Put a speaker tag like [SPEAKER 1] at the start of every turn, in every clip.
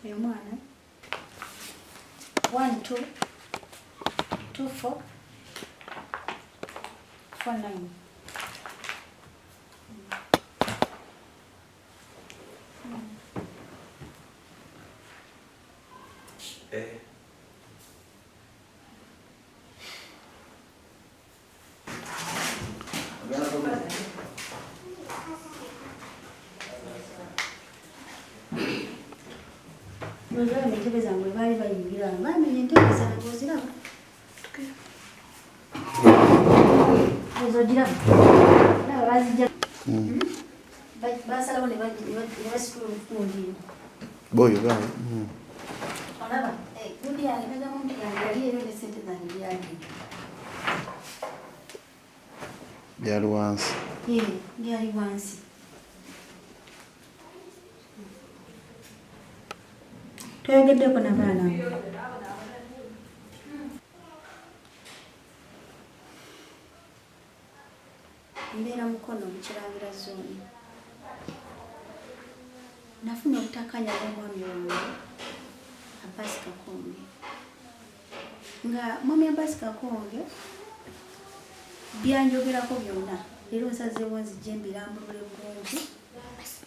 [SPEAKER 1] Oyo mwana 1 2 2 4 4 9.
[SPEAKER 2] Eh.
[SPEAKER 1] Oziraba entebe zange bwe baali bayingira wano bamenya entebe zange, oziraba? Ezo ogiraba? Olaba bazijja. Basalawo ne basitula olukundi eno.
[SPEAKER 2] Boyo bayo.
[SPEAKER 1] Olaba, gundi yange ndagamuntu yange yali ero ne ssente zange byali.
[SPEAKER 2] Byali wansi.
[SPEAKER 1] Byali wansi. Toyogeddeko na baana abo. Mbeera Mukono mu Kirangira zooni. Nafuna obutakkaanya n'omwami wange Abbas Kakonge. Nga mwami Abbas Kakonge byanjogerako byonna leero nsazeewo nzije mbirambulule bulungi,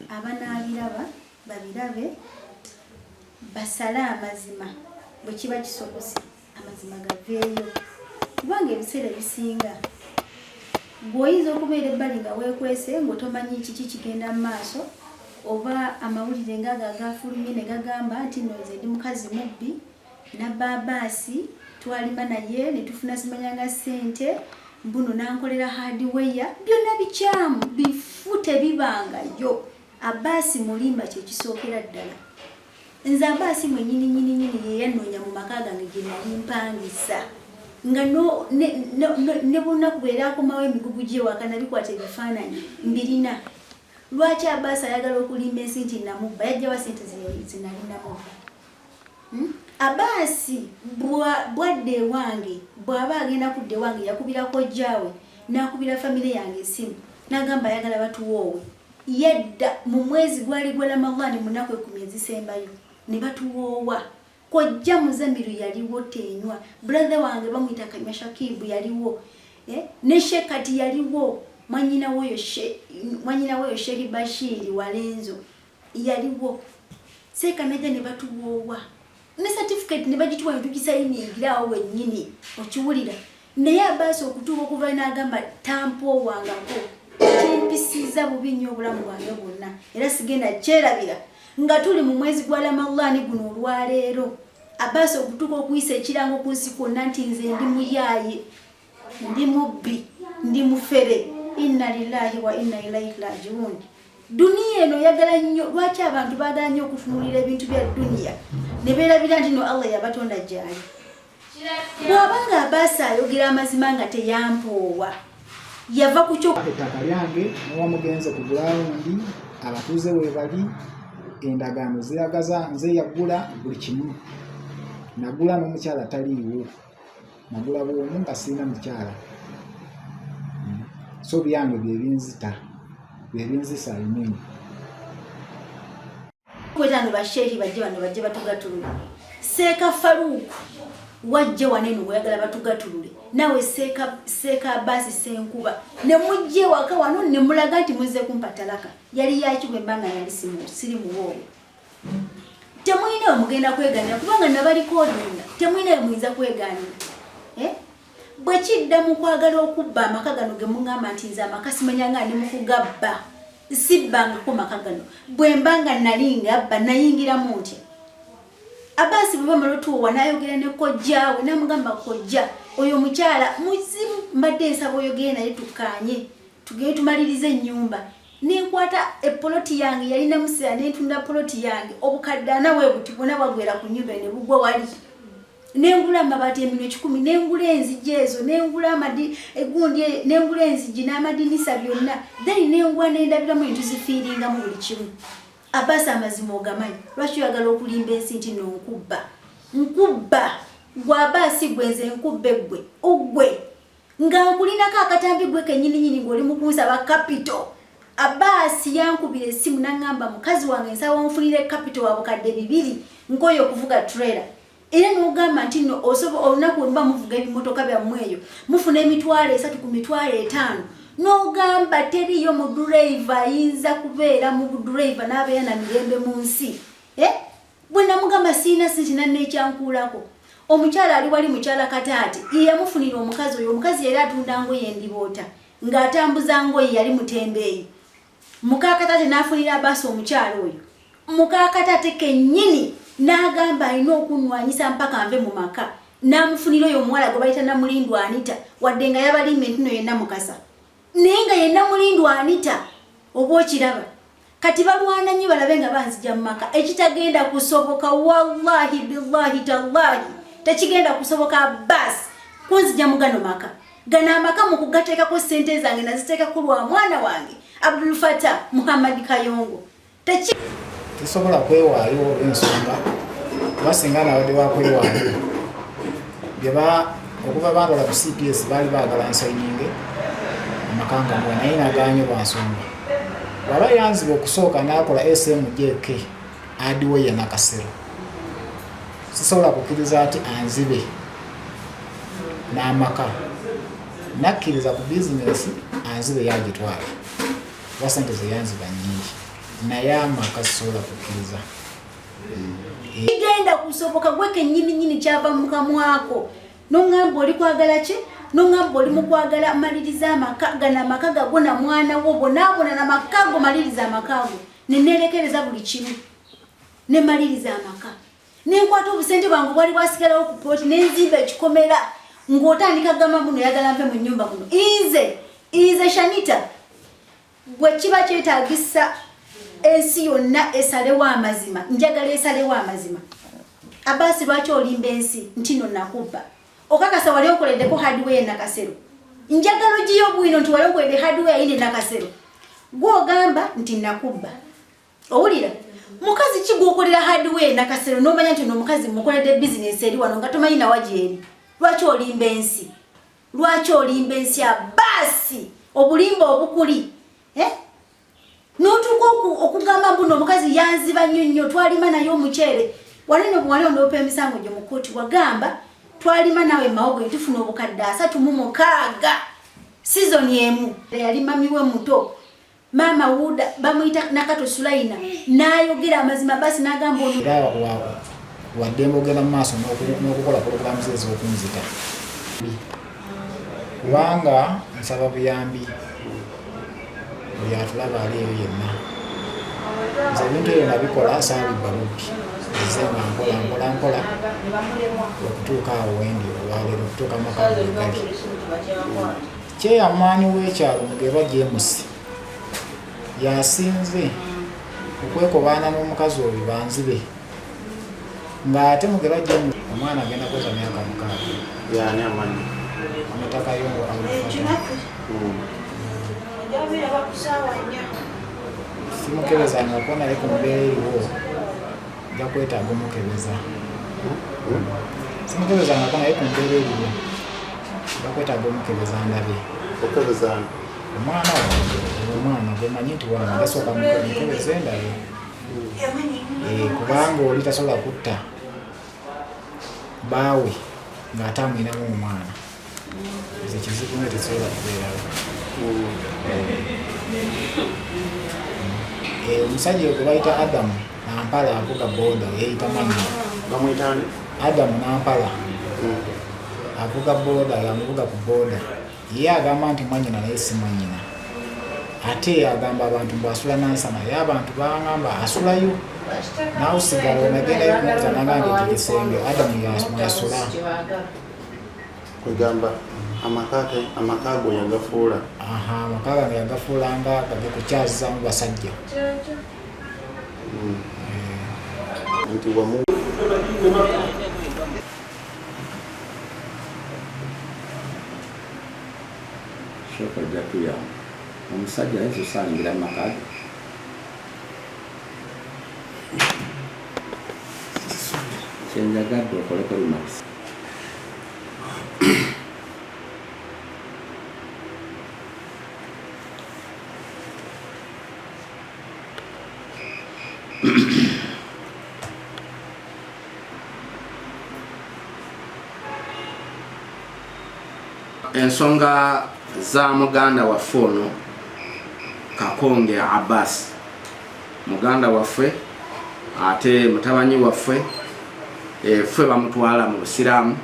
[SPEAKER 1] abanaabiraba babirabe, basale amazima bwe kiba kisobose, amazima gaveeyo, kubanga ebiseera ebisinga gw'oyinza okubeera ebbali nga weekwese ng'otomanyi kiki kigenda mu maaso, oba amawulire ng'ago agafulumye ne gagamba nti nno nze ndi mukazi mubbi, nabba Abaasi twalima naye ne tufuna simanyanga ssente, mbuno nankolera hardware. Byonna bikyamu, bifu, tebibangayo. Abaasi mulimba, kyekisookera ddala. Nze Abaasi mwenyini nyini nyini ye yannoonya mu maka gange gye nali mpangisa, nga no, ne, ne, ne, ne bunaku bwe akomawo emigugu gy'ewaka nabikwata ebifaananyi mbirina. Lwaki Abaasi ayagala okulimba ensi nti namubba? Yajjawa ssente ze nali namubba? Abaasi bwadda ewange, bw'aba agenda kudda ewange yakubira kojjaawe n'akubira famire yange essimu n'agamba ayagala batuwoowe. Yadda mu mwezi gwali gwa Ramadhani mu nnaku 10 ezisembayo ne batuwoowa. Kojja Muzamiru yaliwo Tenywa, brother wange bamuyita Kanywa Shakibu yaliwo, ne Shekati yaliwo, mwannyina w'oyo Sheikh Bashiri Walenzo yaliwo. Seeka najja ne batuwoowa ne certificate ne bagituwa ne tugisayiningira awo wennyini, okiwulira. Naye Abaasi okutuuka okuva n'agamba tampoowangako, kimpisiza bubi nnyo obulamu bwange bwonna, era sigenda kyerabira. Nga tuli mu mwezi gwa Ramadhani guno olwaleero, Abaasi okutuuka okuyisa ekirango ku nsi kwonna nti nze ndi muyaaye, ndi mubbi, ndi mufere, inna lillahi wa inna ilaihi rajiun. Duniya eno oyagala nnyo, lwaki abantu baagala nnyo okutunuulira ebintu bya duniya ne beerabira nti no Allah yabatonda gy'ali? Bw'aba nga Abaasi ayogera amazima nga teyampoowa, yava ku kyo.
[SPEAKER 3] Ettaka lyange newamugenze ku gulawundi, abatuuze webali, endagaano ziragaza nze yagula buli kimu. Nagula n'omukyala taliiwo, nagula bwomu nga sirina mukyala, so byange byebinzita, byebinzisa imini.
[SPEAKER 1] Kwetano bashehi bajje bano, bajje batugatulule. Seeka Faruku wajje wano eno ng'oyagala batugatulule, naawe Seeka Abaasi Senkuba ne mujje waka wano ne mulaga nti muzze kumpa talaka. Yali yaki bwe mba nga nali siri muwoowe? Temulina we mugenda kwegaanira, kubanga nabalikodinga, temulina we muyinza kwegaanira. Bwe kidda mu kwagala okubba amaka gano ge muŋŋamba nti nze amaka simanya nga ndi mu kugabba, sibbangako maka gano. Bwe mba nga nali ngabba nayingiramu ntya? Abaasi bwe bamala otuwowa n'ayogera ne kojjaawe n'amugamba, kojja oyo omukyala muzibu, mbadde nsaba oyogere naye tukkaanye tugende tumalirize ennyumba. Nenkwata epoloti yange yali namusera nentunda poloti yange obukadde 40 bwe buti bwonna bwagwera ku nnyumba ne bugwa wali. Nengula amabaati eminwe 100, nengula enzigi ezo, nengula egundi, nengula enzigi n'amadinisa byonna, then nengula nendabiramu entuzifiiringamu buli kimu. Abaasi amazima ogamanyi, lwaki oyagala okulimba ensi nti no nkubba? Nkubba gwe Abaasi, gwe nze nkubbe gwe ugwe nga nkulinako akatambi gwe kennyininyini ng'oli mu kunsaba kapito. Abaasi yankubira essimu n'aŋŋamba mukazi wange nsaba onfunire kapito wa bukadde 2 nkoye okuvuga trailer. Era n'ogamba nti nno olunaku lwe muba muvuga ebimotoka byammwe eyo mufuna 300,000 ku 500,000, n'ogamba teriyo mudriver ayinza kubeera mu budriver n'abeera na mirembe mu nsi. Bwe namugamba sirina sente nanneekyankuulako. Omukyala ali wali mukyala Kataate ye yamufunira omukazi oyo. Omukazi yali atunda ngoye endiboota ng'atambuza ngoye, yali mutembeeyi. Muka Kataate n'afunira Abaasi omukyala oyo. Muka Kataate kennyini n'agamba alina okunnwanyisa mpaka nve mu maka. N'amufunira oyo omuwala gwe bayita Namulindwa Anita, wadde nga yabalimba nti nno yenna mukasa, naye nga ye Namulindwa Anita oba okiraba. Kati balwana nnyo balabe nga banzija mu maka, ekitagenda kusoboka. Wallahi billahi tallahi tekigenda kusoboka Abaasi kunzija mu gano maka. Gano amaka mu kugateekako ssente zange naziteekako lwa mwana wange Abdul Fatah Muhammad Kayongo.
[SPEAKER 3] Tesobola kwewaayo olw'ensonga kuba singa nabadde bakwewaayo okuva bandola ku CPS baali baagala nsayininge amaka nga muwe, naye nagaanye lwa nsonga. Waba yanziba okusooka n'akola SMJK adiwe ye Nakasero, sisobola kukkiriza ati anzibe n'amaka. Nakkiriza ku bizinesi anzibe yagitwala kuba sente ze yanziba nnyingi, naye amaka sisobola kukkiriza.
[SPEAKER 1] Kigenda kusoboka gwe kennyini nnyini kyava mu kamwako. N'oŋŋamba oli kwagala ki? N'oŋŋamba oli mu kwagala maliriza amaka gano, amaka gago na mwana wo bonaabona na maka go, maliriza amaka go. Ne neerekereza buli kimu ne maliriza amaka, ne nkwata obusente bwange obwali bwasigalawo ku ppooti ne nzimba ekikomera. Ng'otandika gamba muno oyagala nve mu nnyumba muno. Nze Shanita, bwe kiba kyetaagisa ensi yonna esalewo amazima, njagala esalewo amazima. Abaasi lwaki olimba ensi nti no nakubba? Okakasa wali okoleddeko hardware Nakasero? Njagala ogiyo bwino nti wali okoledde hardware yine Nakasero. Gw'ogamba nti nakubba, owulira mukazi ki gw'okolera hardware Nakasero n'omanya nti no omukazi mukoledde bizinesi eri wano nga tomanyi nawa gyeri? Lwaki olimba ensi? Lwaki olimba ensi Abaasi? Obulimba obukuli n'otuuka okugamba mbu omukazi yanziba nnyo nnyo, twalima naye omuceere wanene. Wali ondoopa emisango gyo mu kkooti, wagamba twalima naawe mawogo ne tufuna obukadde 36 sizoni emu. Yali mamiwe muto maama Wuda bamuyita Nakato Sulaina, n'ayogera amazima basi n'agamba ono
[SPEAKER 3] era waddembe ogenda mu maaso n'okukola pulogulaamu ze ez'okunzita, kubanga nsaba buyambi buli atulaba ali eyo yenna. Nze ebintu ebyo nabikola saabibba bubbi, nze nga nkola mpola mpola okutuuka awo wendi olwaleero, okutuuka mu maka gali. Kyeyamaani w'ekyalo Mugerwa James yasinze okwekobaana n'omukazi oyo banzibe, ng'ate Mugerwa James omwana agenda kuweza myaka 6.
[SPEAKER 2] Yani amanyi
[SPEAKER 3] Omutaka Yongo Abdulfatah simukebezangako, naye ku mbeera eriwo nja kwetaaga omukebeza. Simukebezangako, naye ku mbeera eriwo nja kwetaaga omukebeza ndabe.
[SPEAKER 2] Okebezana
[SPEAKER 3] Omwana wange, omwana gwe manyi nti wange, ndasooka mukebeze ndabe. Kubanga oli tasobola kutta baawe ng'ate amwinamu omwana. Nze kizibu nga tekisobola kubeerawo. Omusajja gwe bayita Adamu Nampala avuga boda, yeeyita manyina.
[SPEAKER 2] Bamuyita ani?
[SPEAKER 3] Adamu Nampala avuga boda, yamuvuga ku boda. Ye agamba nti mwanyina, naye si mwanyina. Ate agamba abantu mbu asula Nansana, ye abantu bangamba asulayo nawusigala. Onagendayo kumubuza nagamba nti ekisenge Adamu mwasula.
[SPEAKER 2] Kwegamba amaka go yagafuula
[SPEAKER 3] Aha, amaka gange yagafuulanga gage kukyazaamu basajja.
[SPEAKER 2] Nti wamu
[SPEAKER 4] Sooka ojja tuyamba. Omusajja ayinza osangira amaka ge. Kyenjagadde okoleko remarks. Ensonga za muganda waffe ono Kakonge Abbas, muganda waffe ate mutabanyi waffe, ffe bamutwala mu Busiraamu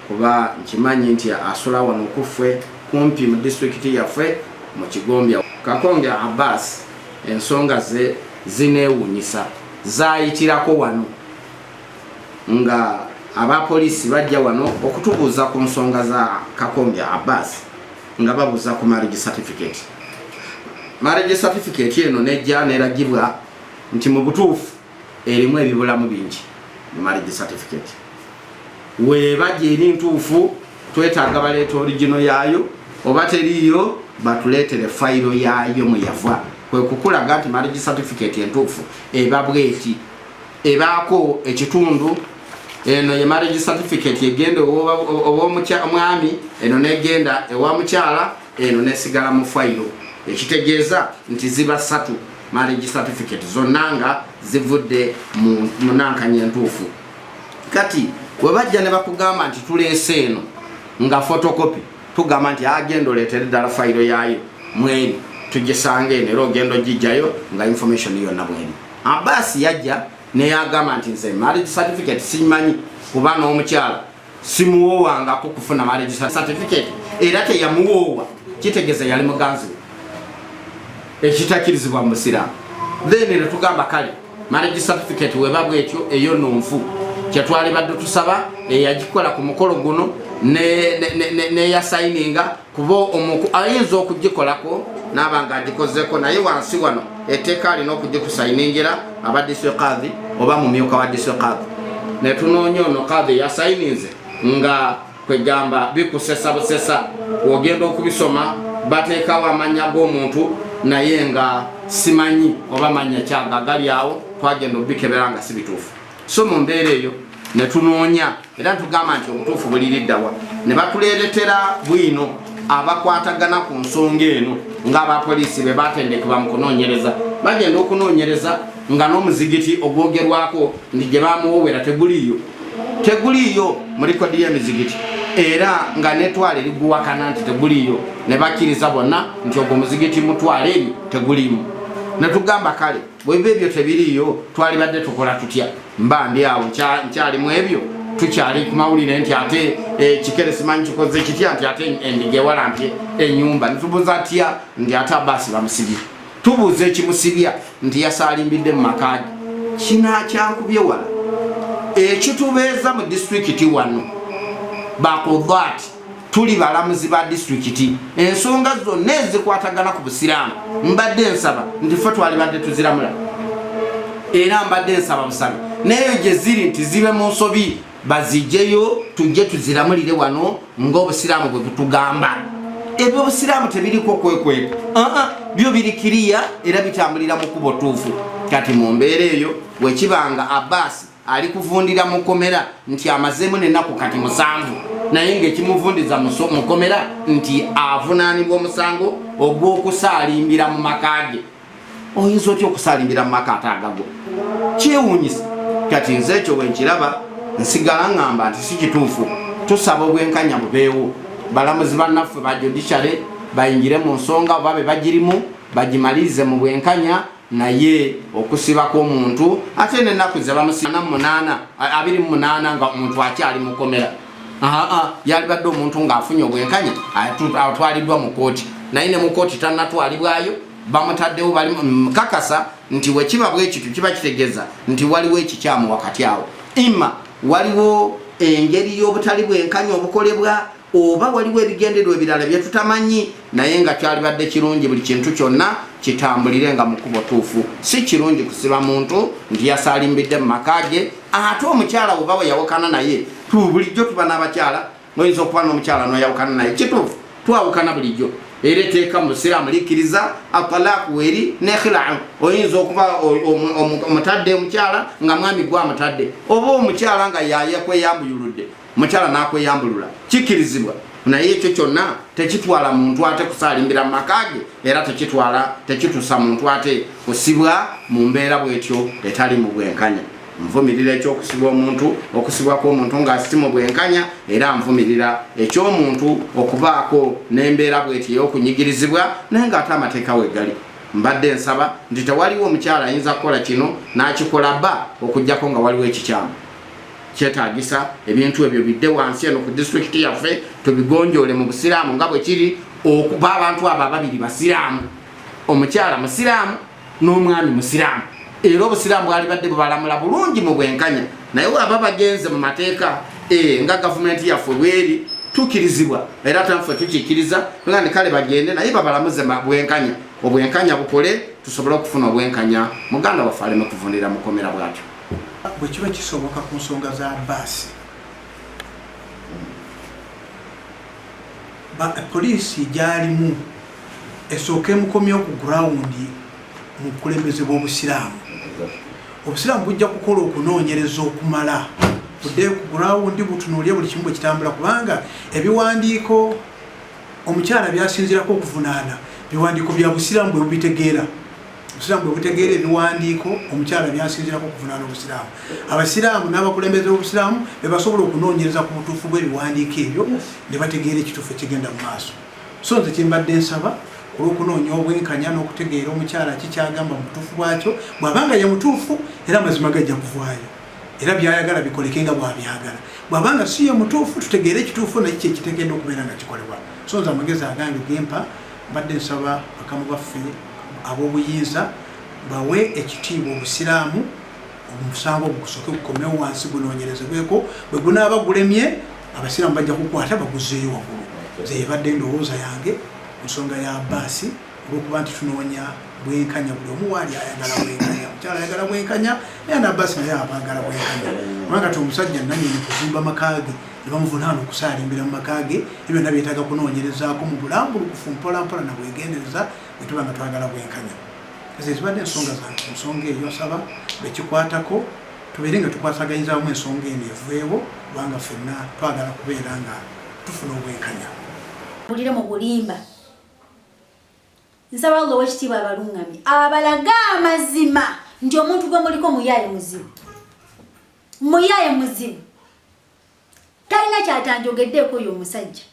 [SPEAKER 4] kuba nkimanyi nti asula wano kuffe kumpi mu disitulikiti yaffe mu Kigombya. Kakonge Abbas ensonga ze zineewuunyisa, zaayitirako wano nga abapoliisi bajja wano okutubuuza ku nsonga za Kakonge Abbas, nga babuuza ku marriage certificate. Marriage certificate eno nejja neragibwa nti mu butuufu erimu ebibulamu bingi mu marriage certificate. Weeba gyeri ntuufu, twetaaga baleeta original yaayo, oba teriiyo batuleetere fayiro yaayo mwe yava. Kwe kukulaga nti marriage certificate entuufu eba bweti, ebaako ekitundu. Eno ye marriage certificate egenda ow'omwami, eno negenda ewa mukyala, eno nesigala mu fayiro, ekitegeeza nti ziba ssatu marriage certificate zonna nga zivudde mu nankanya entuufu. Kati we bajja ne bakugamba nti tuleese eno nga photocopy, tugamba nti agenda oleetere ddala fayiro yaayo mweri tugisange eno, era ogenda ogijjayo nga information yonna bweri. Abbas yajja neyagamba nti nze marriage certificate simanyi, kuba n'omukyala simuwoowangako kufuna marriage certificate, era teyamuwoowa, kitegeeza yali muganzi we, ekitakirizibwa mu Busiraamu. Then ne tugamba kale marriage certificate weba bwetyo eyo nonfu, kyetwalibadde tusaba eyagikola ku mukolo guno neyasayininga, kuba ayinza okugikolako naaba nga agikozeko, naye wansi wano etteeka alina okugikusayiningira aba district qadhi oba mumyuka wa district qadhi. Netunoonya ono qadhi yasayininze nga kwegamba bikusesa busesa, wogenda okubisoma bateekawo amannya g'omuntu naye nga simanyi oba mannya kyaga gali awo, twagenda obikebera nga si bituufu. So mu mbeera eyo netunoonya era tugamba nti obutuufu buliriddawa, ne batuleetera bwino abakwatagana ku nsonga eno ng'abapoliisi be batendekebwa mu kunoonyereza. Bagenda okunoonyereza nga n'omuzigiti ogwogerwako nti gye bamuwoowera teguliiyo, teguliiyo mu likodi y'emizigiti, era nga netwala eriguwakana nti teguliiyo, ne bakkiriza bonna nti ogwo muzigiti mutwala eryo teguliimu. Ne tugamba kale bweba ebyo tebiriiyo twalibadde tukola tutya? Mba ndi awo nkyalimu ebyo, tukyali ku mawulire nti ate ekikere simanyi kikoze kitya, nti ate endiga ewalampye ennyumba. Netubuuza tya nti ate Abbasi bamusibye, tubuuza ekimusibya nti yasaalimbidde mu maka ge. Kinakyankubye wala ekitubeeza mu disitulikiti wano bakudaati, tuli balamuzi ba disitulikiti, ensonga zonna ezikwatagana ku Busiraamu mbadde nsaba nti ffe twalibadde tuziramula, era mbadde nsaba busabi naye gye ziri nti zibe mu nsobi bazijjeyo tujje tuziramulire wano ng'Obusiraamu bwe butugamba. Ebyobusiraamu tebiriko kwekweka, byo biri kiriya era bitambulira mu kkubo ttuufu. Kati mu mbeera eyo wekibanga Abbasi ali kuvundira mukomera nti amazeemu n'ennaku kati 7, naye ng'ekimuvundiza mukomera nti avunaanibwa omusango ogw'okusaalimbira mu maka ge. Oyinza otya okusaalimbira mu maka ate agago? Kyewuunyisa. Kati nze ekyo bwe nkiraba nsigala ŋŋamba nti si kituufu. Tusaba obwenkanya bubeewo, balamuzi bannaffe ba judiciary bayingire mu nsonga oba be bagirimu bagimalirize mu bwenkanya, naye okusibako omuntu ate n'ennaku ze bamusiba 28 nga omuntu akyali mukomera, yalibadde omuntu ng'afunye obwenkanya atwaliddwa mu kooti, naye ne mu kooti tannatwalibwayo, bamutaddewo bali kakasa nti wekiba bwe kityo kiba kitegeeza nti waliwo ekikyamu wakati awo, ima waliwo engeri y'obutali bwenkanya obukolebwa, oba waliwo ebigendererwa ebirala bye tutamanyi, naye nga kyalibadde kirungi buli kintu kyonna kitambulire nga mu kkubo ttuufu. Si kirungi kusiba muntu nti yasaalimbidde mu maka ge, ate omukyala oba we yawukana naye. Bulijjo tuba n'abakyala, oyinza okuba n'omukyala n'oyawukana naye, kituufu twawukana bulijjo, era etteeka mu Busiraamu likkiriza atalaaku weri ne khilau. Oyinza okuba omutadde omukyala nga mwami gwe amutadde, oba omukyala nga yayakweyambuyuludde, mukyala n'akweyambulula, kikkirizibwa. Naye ekyo kyonna tekitwala muntu ate kusaalimbira mu maka ge, era tekitwala tekitusa muntu ate kusibwa mu mbeera bwetyo etali mu bwenkanya. Nvumirira ekyokusibwa omuntu, okusibwa kw'omuntu nga si mu bwenkanya, era nvumirira eky'omuntu okubaako n'embeera bwetyo ey'okunyigirizibwa naye ng'ate amateeka we gali. Mbadde nsaba nti tewaliwo omukyala ayinza kukola kino n'akikola bba okuggyako nga waliwo ekikyamu. Kyetaagisa ebintu ebyo bidde wansi eno ku disitulikiti yaffe tubigonjoole mu busiraamu nga bwe kiri, okuba abantu abo ababiri basiraamu, omukyala musiraamu n'omwami musiraamu, era obusiraamu bwalibadde bubalamula bulungi mu bwenkanya. Naye waba bagenze mu mateeka nga gavumenti yaffe bweri tukirizibwa, era tanffe tukikkiriza nga ni kale bagende naye babalamuze bwenkanya, obwenkanya bukole tusobole okufuna obwenkanya, muganda waffe aleme kuvundira mukomera bwatyo.
[SPEAKER 5] Bwe kiba kisoboka ku nsonga za baasi, poliisi gyalimu esooka emukomyewo ku gurawundi mu bukulembeze bw'Obusiraamu. Obusiraamu bujja kukola okunoonyereza okumala budde ku gurawundi butunuulire buli kimu bwe kitambula, kubanga ebiwandiiko omukyala byasinziirako okuvunaana biwandiiko bya Busiraamu bwe bubitegeera. Obusiraamu bwe butegeera ebiwandiiko omukyala byasinziirako okuvunaana Obusiraamu. Abasiraamu n'abakulembeze b'Obusiraamu be basobola okunoonyereza ku butuufu bw'ebiwandiiko ebyo ne bategeera ekituufu ekigenda mu maaso. So nze kye mbadde nsaba olw'okunoonya obwenkanya n'okutegeera omukyala ki kyagamba mu butuufu bwakyo, bw'aba nga ye mutuufu era amazima gajja kuvaayo era by'ayagala bikoleke nga bw'abyagala, bw'aba nga si ye mutuufu tutegeere ekituufu naye kye kiteekeddwa okubeera nga kikolebwa. So nze amagezi agange gempa, mbadde nsaba bakamu baffe ab'obuyinza bawe ekitiibwa Obusiraamu, omusango ogwo gusooke gukomewo wansi gunoonyerezebweko, bwe gunaaba gulemye Abasiraamu bajja kukwata baguzeeyo waggulu. Nze yebadde endowooza yange ku nsonga ya Abbas, olw'okuba nti tunoonya bwenkanya, buli omu waali ayagala bwenkanya, omukyala ayagala bwenkanya naye na Abbas naye aba agala bwenkanya, kubanga ti omusajja nanyini kuzimba maka ge ne bamuvunaana okusaalimbira mu maka ge, ebyo byonna byetaaga kunoonyerezaako mu bulambulukufu mpolampola na bwegendereza bwe tuba nga twagala bwenkanya. Ezo ezibadde ensonga zange ku nsonga eyo, nsaba bekikwatako tubeere nga tukwataganyiza wamu ensonga eno eveewo, kubanga ffenna twagala kubeera nga tufuna obwenkanya.
[SPEAKER 1] Bulire mu bulimba. Nsaba Allah owekitiibwa abalungamye abalage amazima nti omuntu gwe muliko muyaaye muzibu, muyaaye muzibu, talina kyatanjogeddeeko oyo omusajja.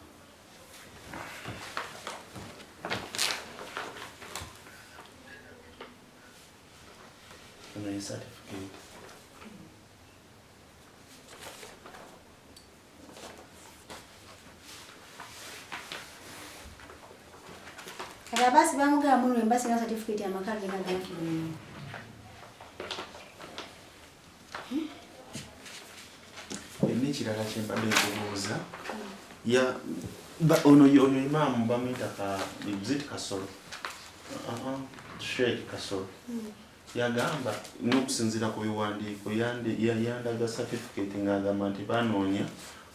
[SPEAKER 2] Eno ye certificate.
[SPEAKER 1] Kati abasi bamugamba muno embasi na certificate amaka gena gafulumye.
[SPEAKER 2] N'ekirala kye mbadde nkubuuza, ya ono oyo imaamu bamuyita ka zit Kasolo, Sheikh Kasolo, yagamba n'okusinziira ku biwandiiko yandaga certificate ng'agamba nti banoonya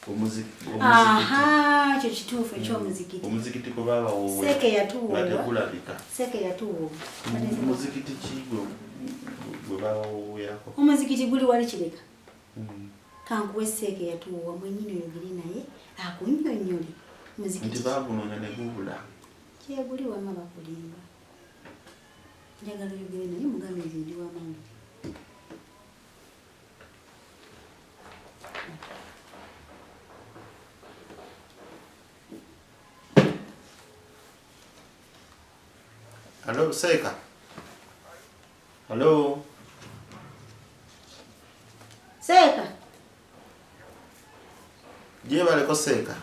[SPEAKER 2] omuzikiti.
[SPEAKER 1] Ekyo kituufu eky'omuzikiti.
[SPEAKER 2] Omuzikiti gwe babawowe
[SPEAKER 1] Seeke yatuwoowa.
[SPEAKER 2] nga tegulabika.
[SPEAKER 1] Seeke yatuwoowa.
[SPEAKER 2] Muzikiti ki gwe babawowerako?
[SPEAKER 1] Omuzikiti guli wali Kireka. Kankuwe Seeke yatuwoowa mwennyini oyogere naye akunnyonnyole muzikiti.
[SPEAKER 2] Nti bagunoonya ne gubula.
[SPEAKER 1] Kyeguli wamma bakulimba. Njagala oyogere naye mugambe nze ndi wa mawulire.
[SPEAKER 2] Hello, Seeka. Hello.
[SPEAKER 1] Seeka.
[SPEAKER 2] Gyebaleko Seeka.